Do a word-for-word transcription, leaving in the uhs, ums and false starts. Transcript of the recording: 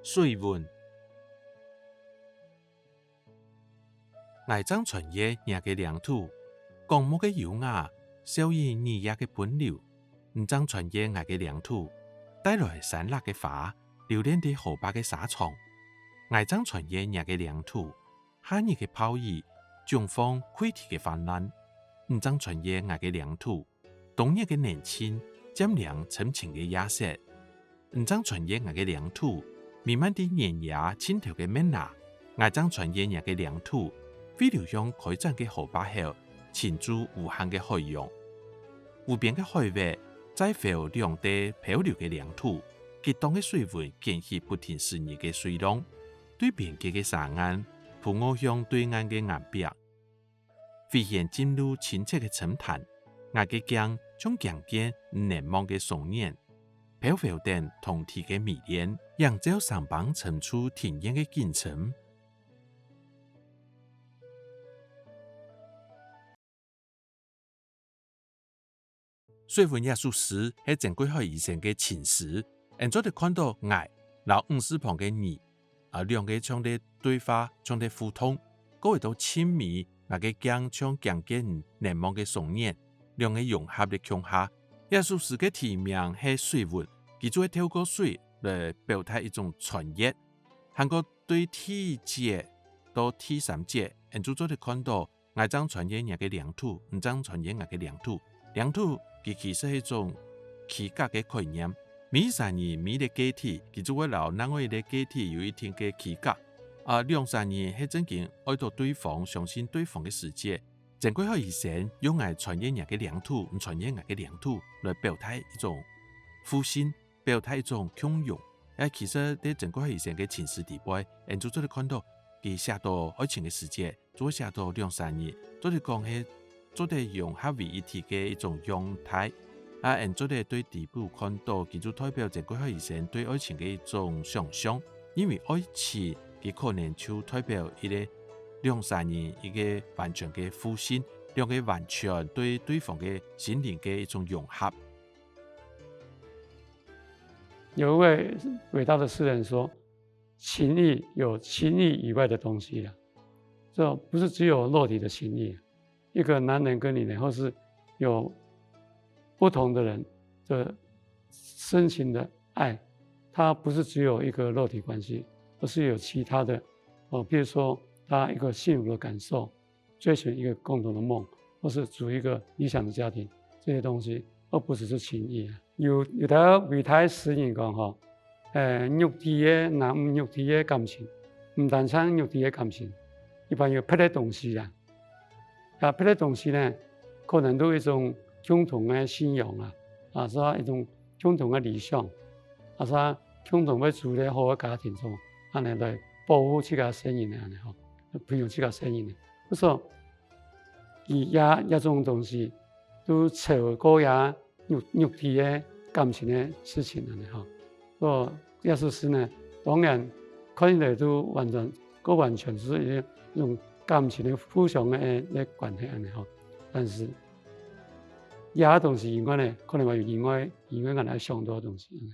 水文。 𠊎正穿越若个領土，廣漠个優雅，笑語雨夜个奔流。你正穿越𠊎个領土，帶來山壢个花，流連在河壩个沙場。𠊎正穿越若个領土，夏日个暴雨，迥荒季節个患難。你正穿越𠊎个領土， 冬日个寧靜，佔領深情个夜色。你正穿越𠊎个領土，瀰漫在原野盡頭个麥芽。𠊎正穿越若个領土，飛流向開展个河壩口，沉入無限个海洋。無邊个海域，載浮兩地漂流个領土，激盪个水紋捲起不停時日个水浪，對邊界个沙岸，鋪臥向對岸个岩壁。 飛簷進入清澈个深潭，𠊎个頸像驚見你難忘个雙眼，飄浮等通體个迷戀，映照山崩深處庭院个景深。 水文這首詩係曾貴海醫生个情詩，𠊎做得看著𠊎摎女字旁个你，啊，兩個像在對話，像在互動，過會到盡尾，𠊎个頸像驚見你難忘个雙眼，兩個融合在共下。這首詩个題名係水文，佢就係透過水來表達一種穿越。還過對第二節到第三節，𠊎就做得看著 𠊎正穿越若个領土，你正穿越𠊎个領土。領土佢其實係一種區隔个概念。每儕人每個個體，佢就會摎另外一個個體有一定个區隔。啊，兩儕人係正經愛著對方、相信對方个時節，曾貴海醫生用𠊎穿越若个領土，你穿越𠊎个領土來表達一種互信，表達一種共融。啊，其實在曾貴海醫生个情詩底背，𠊎就做得看著佢寫著愛情个時節， 做得寫著兩儕人，做得講係做得融合為一體个一種樣態。啊，𠊎做得對底背看著，佢就代表曾貴海醫生對愛情个一種想像，因為愛情佢可能就代表一個兩儕人一個完全个互信，兩個完全對對方个心靈个一種融合。有一位偉大的詩人說，情慾有情慾以外的東西啊，這不是只有肉體的情慾啊。一個男人跟女人，或是有不同的人的深情的愛，它不是只有一個肉體關係，而是有其他的，哦，比如說他一個幸福的感受， 追尋一個共同的夢，或是組一個理想的家庭，這些東西，而不只是情慾啊。有，有个偉大詩人講吼，呃，肉體个，男女肉體个感情，毋單淨肉體个感情，一般有別个東西啊。啊，別个東西呢，可能都有一種共同个信仰啊，啊，是啊，一種共同个理想，啊，是啊，共同愛組一個好个家庭，恁樣來保護自家个細人啊，恁樣吼，培養自家个細人啊。所以 佢這，這種東西都超過這肉，肉體个感情个事情恁樣吼。所以這首詩呢，當然看起來都完全，過完全係一種感情个互相个，个關係恁樣吼。但是這東西以外呢，可能還有另外，另外𠊎來想到个東西。